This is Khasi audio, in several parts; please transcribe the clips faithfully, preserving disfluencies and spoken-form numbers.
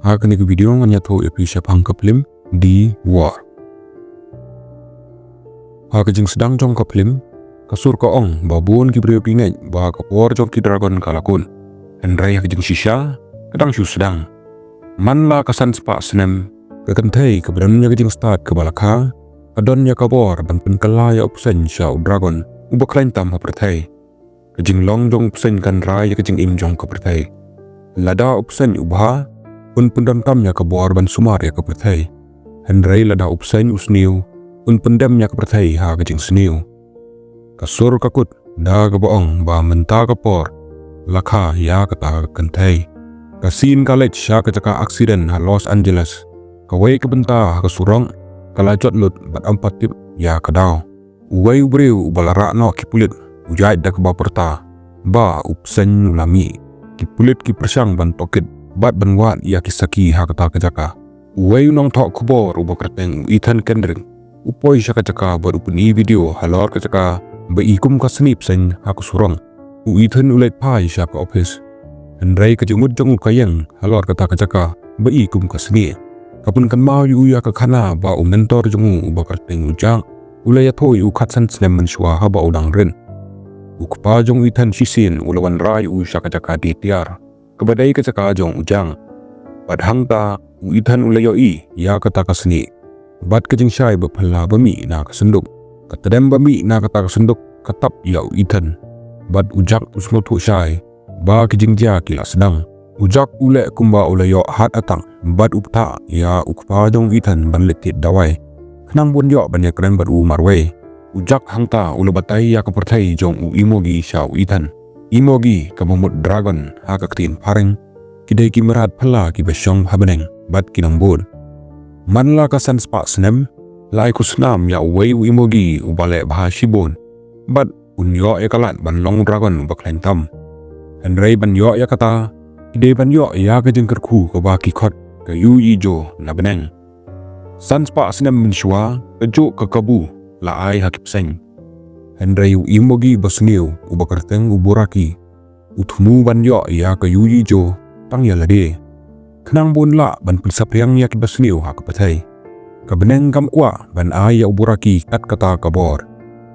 Ha kane ka video ngan ïathuh ïa phi shaphang ka phlim The War. Ha ka jingsdang jong ka phlim, ka sur ka ong ba bun ki briew ki ngeit ba ka por jong ki dragon ka la kut. Hynrei ha ka jingshisha, ka dang shu sdang. Man la ka san spah snem, ka kynthei kaba don ïa ka jingstad kaba la kha, ka don ïa ka bor ban pynkylla ïa u bseiñ sha u dragon uba khlaiñ tam ha pyrthei. Ka jinglong jong u bseiñ kan rai ïa ka jingim jong ka pyrthei. Lada u bseiñ u bha, un pyndonkam ïa ka bor ban sumar ïa ka pyrthei. Hynrei lada u bseiñ u sniew, un pyndem ïa ka pyrthei ha ka jingsniew. Ka sur ka kut da kaba ong ba mynta ka por la kha ïa kata ka kynthei. Ka sien ka leit sha ka jaka aksiden ha Los Angeles. Kawei ka bynta ha ka surok ka la jot lut bad ym pat tip ïa ka daw. Uwei u briew uba la rah noh ki pulit u ïaid da kaba pyrta ba u bseiñ u la mih. Ki pulit ki pyrshang ban tohkit bad ban wad ïa ki sakhi ha kata ka jaka. Uwei u nongthoh khubor uba kyrteng u Ethan Kendrick u poi sha ka jaka bad u pyni video halor ka jaka ba i kum ka snieh bseiñ ha ka surok. U Ethan u leit phai sha ka ophis. Hynrei ka jingmut jong u ka ïeng halor kata ka jaka ba i kum ka snieh. Ka pynkynmaw ïa u ïa ka khana ba u mentor jong u uba kyrteng u Jack u la ïathuh ïa u khatsan snem mynshuwa haba u dang rit. U kpa jong u Ethan shisien u la wanrah ïa u sha ka jaka die tiar kaba dei ka jaka jong u Jack. Bad hangta u Ethan u la ïohi ïa kata ka snieh. Bad ka jingshai ba phylla ba mih na ka synduk, ka tdem ba mih na kata ka synduk ka tap ïa u Ethan. Bad u Jack u sngewthuh shai ba ki jingjia ki la sdang. U Jack u leh kumba u la ïoh heart attack bad u bthah ïa u kpa jong u Ethan ban leit thied dawai khnang ban ïoh ban ïakren bad u marwei. U Jack hangta u la batai ïa ka pyrthei jong u Imogi sha u Ethan. Imogi kaba mut dragon ha ka ktien phareng, ki dei ki mrad phylla kiba shong ha bneng bad ki nongbud. Man la ka san spah snem la ai khusnam ïa uwei u Imogi uba leh bha shibun bad un ïoh ïa ka lad ban long dragon uba khlaiñ tam. Hynrei ban ïoh ïa kata ki dei ban ïoh ïa ka jingkyrkhu kaba ki khot ka Yuyi-Jo na bneng. San spah snem mynshuwa ka juk ka kabu la ai ha ki bseiñ. Hynrei u Imogi ba sniew uba kyrteng u Buraki u thmu ban ïoh ïa ka Yuyi-Jo tang ïa lade khnang ban lah ban pynsaphriang ïa kiba sniew ha ka pyrthei. Ka bneng kam kwah ban ai ïa u Buraki kat kata ka bor.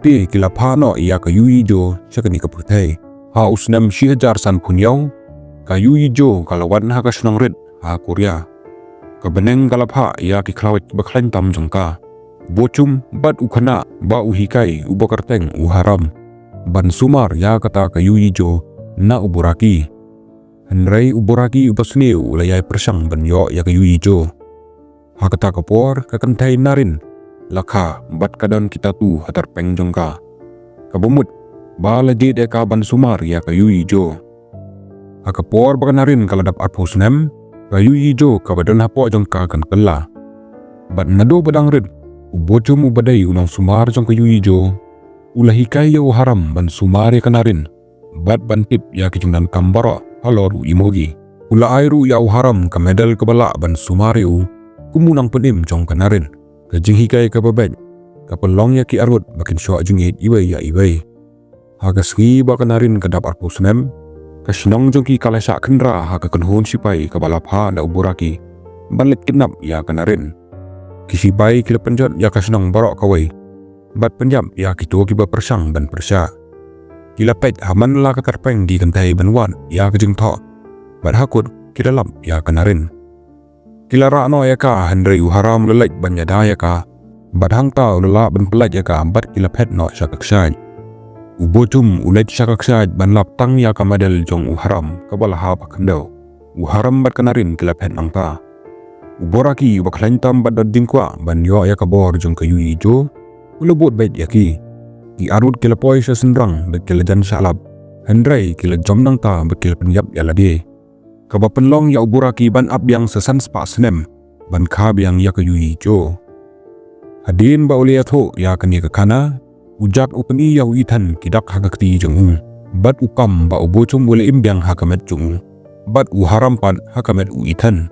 Te ki la phah noh ïa ka Yuyi-Jo sha kane ka pyrthei. Ha u snem shi hajar san phew hynñiew ka Yuyi-Jo ka la wan ha ka shnong rit ha Korea. Ka bneng ka la phah ïa ki khlawait kiba khlaiñ tam jong ka, Bochum bad u khynnah ba u hikai uba kyrteng u Haram ban sumar ïa kata ka Yuyi-Jo na u Buraki. Hynrei u Buraki uba sniew u la ïai pyrshang ban ïoh ïa ka Yuyi-Jo. Ha kata ka por ka kynthei Narin la kha bad ka don ki tattoo ha tyrpeng jong ka kaba mut ba la jied ïa ka ban sumar ïa ka Yuyi-Jo. Ha ka por ba ka Narin ka la dap arphew snem, ka Yuyi-Jo kaba don hapoh jong ka kan kylla. Bad naduh ba dang rit, u Bochum uba dei u nongsumar jong ka Yuyi-Jo u la hikai ïa u Haram ban sumar ïa ka Narin bad ban tip ïa ki jingdonkam baroh halor u Imogi. U la ai ruh ïa u Haram ka medal kaba lah ban sumar ïa u kum u nongpynim jong ka Narin. Ka jinghikai kaba beit ka pynlong ïa ki arngut ba kin shoh jingïeit iwei ïa iwei. Ha ka sngi ba ka Narin ka dap arphew snem, ka shnong jong ki ka la shah khynra ha ka kynhun sipai kaba la phah da u Buraki ban leit kidnap ïa ka Narin. Ki sipai ki la pynjot ïa ka shnong baroh kawei bad pynïap ïa kito kiba pyrshang ban pyrshah. Ki la peit ha man la ka tyrpeng ki kynthei ban wad ïa ka jingthoh bad ha kut ki la lap ïa ka Narin. Ki la rah noh ïa ka hynrei u Haram u la leit ban ïada ïa ka bad hangta u la lah ban pyllait ïa ka bad ki la phet noh sha ka kshaid. U Bochum u leit sha ka kshaid ban lap tang ïa ka medal jong u Haram kaba la hap ha khyndew. U Haram bad ka Narin ki la phet nangta. U Buraki uba khlaiñ tam bad don jingkwah ban ïoh ïa ka bor jong ka Yuyi-Jo u la bud beit ïa ki. Ki arngut ki la poi sha shynrang bad ki la jan shah lap, hynrei ki la jom nangta bad ki la pynïap ïa lade. Kaba pynlong ïa u Buraki ban ap biang sa san spah snem ban kha biang ïa ka Yuyi-Jo. Hadien ba u la ïathuh ïa kane ka khana, u Jack u pyni ïa u Ethan ki dak ha ka kti jong u bad u kam ba u Bochum u la im biang ha ka met jong u bad u Haram pat ha ka met u Ethan.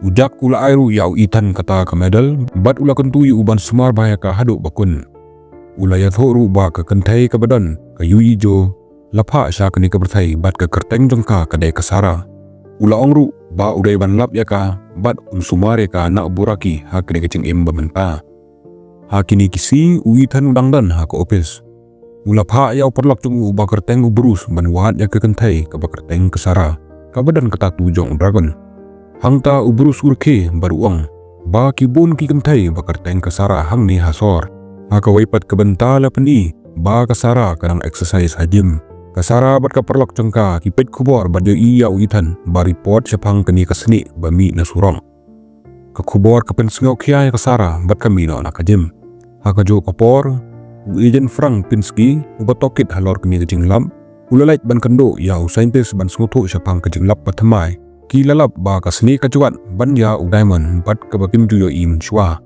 U Jack u la ai ruh ïa u Ethan kata ka medal bad u la kyntu ïa u ban sumar bha ïa ka haduh ba kun. U la ïathuh ruh ba ka kynthei kaba don ka Yuyi-Jo la phah sha kane ka pyrthei bad ka kyrteng jong ka ka dei ka Sarah. U la ong ruh ba u dei ban lap ïa ka bad un sumar ïa ka na u Buraki ha kane ka jingim ba mynta. Ha kine ki sngi u Ethan u dang don ha ka ophis. U la phah ïa u paralok jong u ba kyrteng u Bruce ban wad ïa ka kynthei kaba kyrteng ka Sarah, kaba don ka tattoo jong u dragon. Hangta u Bruce u rkhie bad u ong ba ki bun ki kynthei ba kyrteng ka Sarah hangne ha sor. Ha kawei pat ka bynta la pyni ba ka Sarah ka dang exercise ha gym. Ka Sarah bad ka paralok jong ka ki peit khubor bad ïohi ïa u Ethan ba report shaphang kane ka snieh ba mih na surok. Ka khubor ka pynsngewkhia ïa ka Sarah bad ka mih noh na ka gym. Ha kajuh ka por u agent Frank Pinsky uba tohkit halor kane ka jinglap u la leit ban kynduh ïa u scientist ban sngewthuh shaphang ka jinglap ba thymmai. Ki la lap ba ka snieh ka jwat ban ïa u diamond bad kaba kim ju ïohi mynshuwa.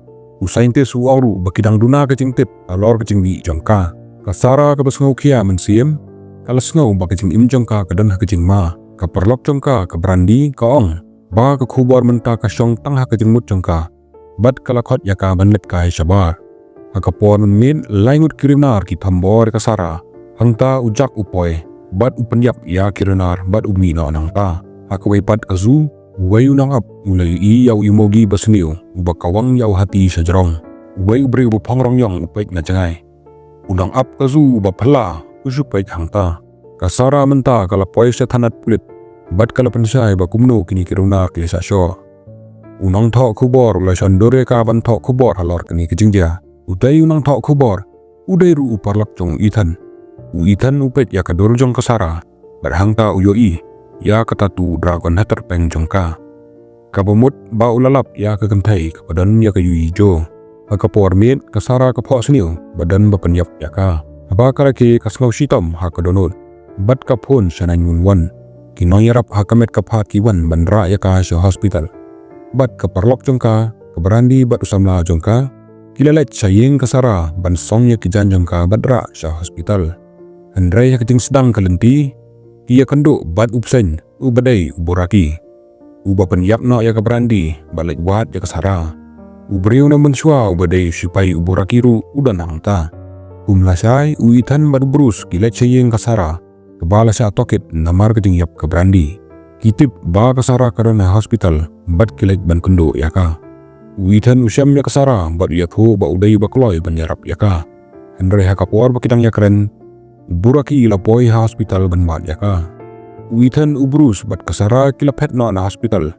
U scientist u ong ruh ba ki dang duna ka jingtip halor ka jingmih jong ka. Ka Sarah kaba sngewkhia mynsiem ka la sngew ba ka jingim jong ka ka don ha ka jingma. Ka paralok jong ka ka Brandy ka ong ba ka khubor mynta ka shong tang ha ka jingmut jong ka bad ka la khot ïa ka ban leit kai shabar. Ha ka por mynmiet lai ngut ki riewnar ki thombor ïa ka Sarah. Hangta u Jack u poi bad u pynïap ïa ki riewnar bad u mih noh nangta. Ha kawei pat ka zoo uwei u nongap u la ïohi ïa u emogi ba sniew uba kawang ïa u hati sha jrong. Uwei u briew ba phong rong ïong u peit na jngai. U nongap ka zoo uba phylla u shu peit hangta. Ka Sarah mynta ka la poi sha thanat pulit bad ka la pynshai ba kumno kine ki riewnar ki la shah shoh. U nongthoh khubor u la shon dur ïa ka ban thoh khubor halor kane ka jingjia. U dei u nongthoh khubor u dei ruh u paralok jong u Ethan. U Ethan u peit ïa ka dur jong ka Sarah bad hangta u ïohi ïa ka tattoo dragon ha tyrpeng jong ka. Kaba mut ba u la lap ïa ka kynthei kaba don ïa ka Yui Jo. Ha ka por miet ka Sarah ka phohsniew ba don ba pynïap ïa ka. Haba ka rakhe ka sngew shitom ha ka dohnud bad ka phone sha nine one one. Ki nongïarap ha ka met ka phad ki wan ban rah ïa ka sha hospital. Bad ka paralok jong ka, ka Brandy bad u samla jong ka ki la leit sha ïing ka Sarah ban song ïa ki jaiñ jong ka bad rah sha hospital. Hynrei ha ka jingsdang ka lynti ki ïakynduh bad u bseiñ uba dei u Buraki uba pynïap noh ïa ka Brandy bad leit wad ïa ka Sarah. U briew na mynshuwa uba dei u sipai u Buraki ruh u don hangta. Kum lashai u Ethan bad u Bruce ki leit sha ïing ka Sarah kaba la shah tohkit namar ka jingïap ka Brandy. Ki tip ba ka Sarah ka don ha hospital bad ki leit ban kynduh ïa ka. U Ethan u shem ïa ka Sarah bad u ïathuh ba u dei uba kloi ban ïarap ïa ka. Hynrei ha ka por ba ki dang ïakren u Buraki u la poi ha hospital ban wad ïa ka. U Ethan, u Bruce bad ka Sarah ki la phet noh na hospital.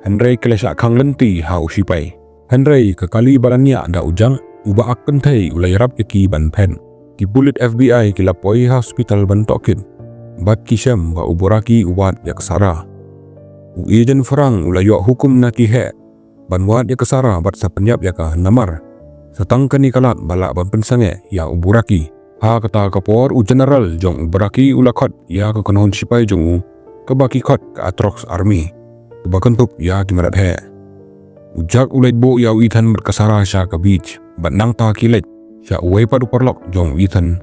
Hynrei ki la shah khang lynti ha u sipai. Hynrei ka kali ba la niah da u Jack uba ak kynthei u la ïarap ïa ki ban phet. Ki pulit FBI ki la poi ha hospital ban tohkit bad ki shem ba u Buraki u wad ïa ka Sarah. U agent Frank u la ïoh hukum na ki heh ban wad ïa ka Sarah bad sa pynïap ïa ka namar sa tang kane ka lad ba lah ban pynsangeh ïa u Buraki. Ha kata ka por u general jong u Buraki u la khot ïa ka kynhun sipai jong u kaba ki khot ka Atrox Army kaba kynthup ïa ki mrad heh. U Jack u leit buh ïa u Ethan bad ka Sarah sha ka beach bad nangta ki leit sha uwei pat u paralok jong u Ethan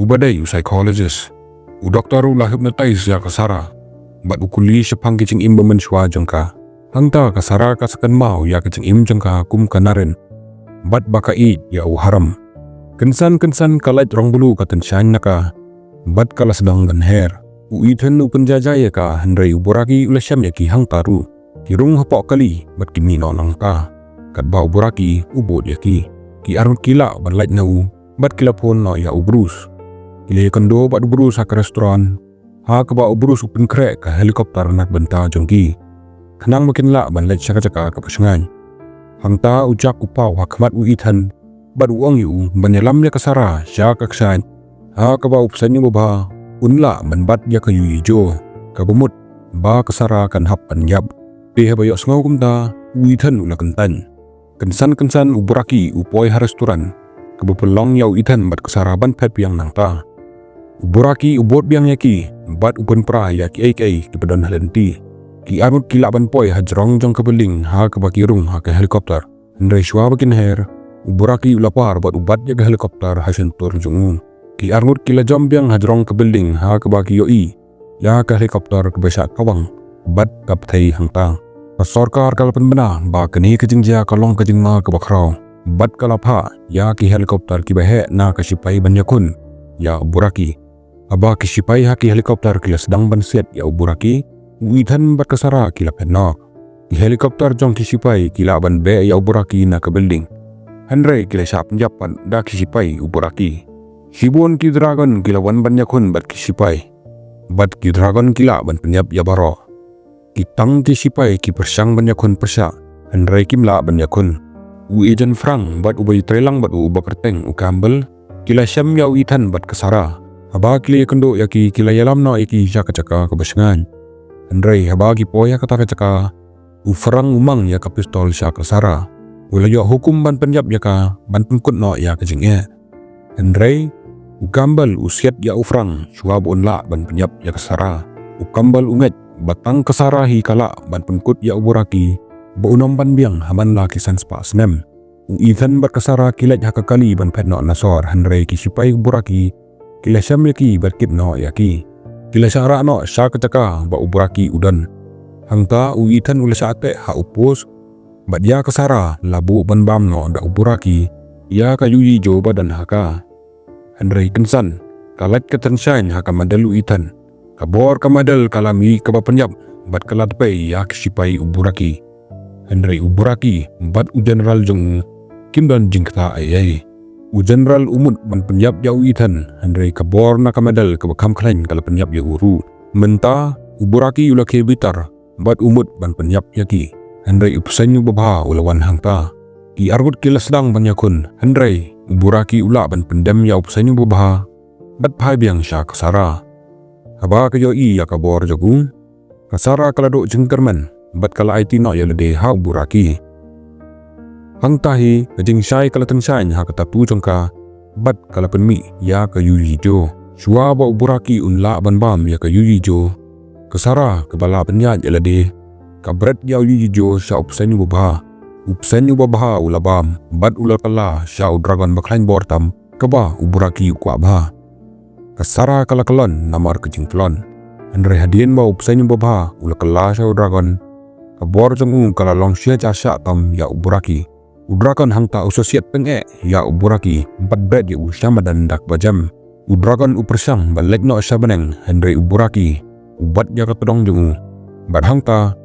uba dei u psychologist. U doktor u la hypnotize ïa ka Sarah bad u kylli shaphang ki jingim ba mynshuwa jong ka. Hangta ka Sarah ka sa kynmaw ïa ka jingim jong ka kum ka Naren bad ba ka ïeit ïa u Haram. Kynsan kynsan ka light rong blue ka tyngshaiñ na ka bad ka la sdang ban her. U Ethan u pynjaja ïa ka hynrei u Buraki u la shem ïa ki hangta ruh. Ki rung hapoh kali bad ki mih noh nangta. Katba u Buraki u bud ïa ki. Ki arngut ki lah ban lait na u bad ki la phone noh ïa u Bruce. Ki la ïakynduh bad u Bruce ha ka restaurant ha kaba u Bruce u pynkhreh ka helicopter na ka bynta jong ki. Khnang ba kin lah ban leit sha ka jaka kaba shngaiñ. Hangta u Jack u paw ha khmat u Ethan bad u ong ïa u ban ïalam ïa ka Sarah sha ka kshaid ha kaba u bseiñ uba bha un lah ban bat ïa ka Yui Jo kaba mut ba ka Sarah kan hap ban ïap. Te haba ïohsngew kumta u Ethan u la kyntan. Kynsan kynsan u Buraki u poi ha restaurant kaba pynlong ïa u Ethan bad ka Sarah ban phet biang nangta. U Buraki u bud biang ïa ki bad u pynpra ïa kiei kiei kiba don ha lynti. Ki arngut ki lah ban poi ha jrong jong ka building ha kaba ki rung ha ka helicopter. Hynrei shuwa ba kin her u Buraki u la par bad u bat ïa ka helicopter ha shyntur jong u. Ki arngut ki la jump biang ha jrong ka building ha kaba ki ïohi ïa ka helicopter kaba shah kawang bad ka pyrthei hangta. Ka sorkar ka la pynbna ba kane ka jingjia ka long ka jingma kaba khraw bad ka la phah ïa ki helicopter kiba heh na ka sipai ban ïakhun ïa u Buraki. Haba ki sipai ha ki helicopter ki la sdang ban siat ïa u Buraki U Ethan bad ka Sarah ki la phet noh. Ki helicopter jong ki shipai ki lah ban beh ïa u Buraki na ka building. Hynrei ki la shah pynïap pat da ki shipai u Buraki. Shibun ki dragon ki la wan ban ïakhun bad ki shipai. Bad ki dragon ki lah ban pynïap ïa baroh. Ki tang ki shipai ki pyrshang ban ïakhun pyrshah, hynrei kim lah ban ïakhun. U Agent Frank bad uba ïatreilang bad u uba kyrteng u Campbell ki la shem ïa u Ethan bad ka Sarah. Haba ki la ïakynduh ïa ki, ki la ïalam noh ïa ki sha ka jaka kaba shngaiñ. Hynrei haba ki poi ha kata ka jaka, u Frank u mang ïa ka pistol sha ka Sarah. U la ïoh hukum ban pynïap ïa ka, ban pynkut noh ïa ka jingeh. Hynrei u Campbell u siat ïa u Frank shuwa ba un lah ban pynïap ïa ka Sarah. U Campbell u ngeit ba tang ka Sarah hi ka lah ban pynkut ïa u Buraki ba un ym ban biang ha man la ki san spah snem. U Ethan bad ka Sarah ki leit ha ka kali ban phet noh na sor, hynrei ki shipai u Buraki ki la shem ïa ki bad kit noh ïa ki. Ki la shah rah noh sha ka jaka ba u Buraki u don. Hangta u Ethan u la shah teh ha u post bad ïa ka Sarah la buh ban bam noh da u Buraki ïa ka Yuyi Jo ba don ha ka. Hynrei kynsan, ka lait ka tynshaiñ ha ka medal u Ethan. Ka bor ka medal ka la mih kaba pynïap bad ka la tpei ïa ki shipai u Buraki. Hynrei u Buraki bad u general jong u kim don jingkta ei ei. U general u mut ban pynïap ïa u Ethan, hynrei ka bor na ka medal kaba kham khlaiñ ka la pynïap ïa u ruh. Mynta u Buraki u la khie bitar bad u mut ban pynïap ïa ki. Hynrei u bseiñ u babha u la wan hangta. Ki arngut ki la sdang ban ïakhun, hynrei u Buraki u lah ban pyndem ïa u bseiñ u babha bad phai biang sha ka Sarah. Haba ka ïohi ïa ka bor jong u, ka Sarah ka la duh jingkyrmen bad ka la aiti noh ïa lade ha u Buraki. Hangta hi ka jingshai ka la tynshaiñ ha ka tattoo jong ka bad ka la pynmih ïa ka Yuyi Jo. Shuwa ba u Buraki un lah ban bam ïa ka Yuyi Jo, ka Sarah kaba la pynïaid ïa lade ka bret ïa u Yuyi Jo sha u bseiñ u babha. U bseiñ u babha u la bam bad u la kylla sha u dragon ba khlaiñ bor tam, kaba u Buraki u kwah bha. Ka Sarah ka la kyllon namar ka jingkyllon. Hynrei hadien ba u bseiñ u babha u la kylla sha u dragon, ka bor jong u ka la long shi hajar shah tam ïa u Buraki. U dragon hangta u sngewsih teng eh ïa u Buraki bad bret ïa u sha madan da kaba jem. U dragon u pyrshang ban leit noh sha bneng, hynrei u Buraki u bat ïa ka tdong jong u. Bad hangta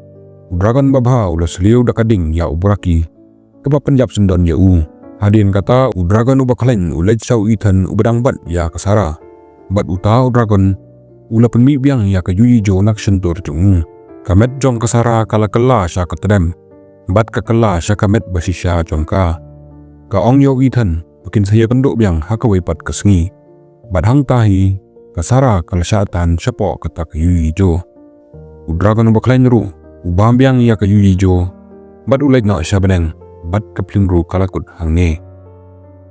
u dragon babha u la sliew da ka ding ïa u Buraki, kaba pynïap syndon ïa u. Hadien kata u dragon uba khlaiñ u leit sha u Ethan uba dang bat ïa ka Sarah. Bad uta u dragon u la pynmih biang ïa ka Yuyi Jo na ka shyntur jong u. Ka met jong ka Sarah ka la kylla sha ka tdem bad ka kylla sha ka met ba shisha jong ka. Ka ong ïa u Ethan ba kin sa ïakynduh biang ha kawei pat ka sngi. Bad hangta hi ka Sarah ka la shah tan shapoh kata ka Yuyi Jo. U dragon uba khlaiñ ruh u bam biang ïa ka Yuyi Jo bad u leit noh sha bneng, bad ka phlim ruh ka la kut hangne.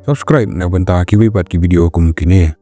Subscribe na ka bynta kiwei pat ki video kum kine.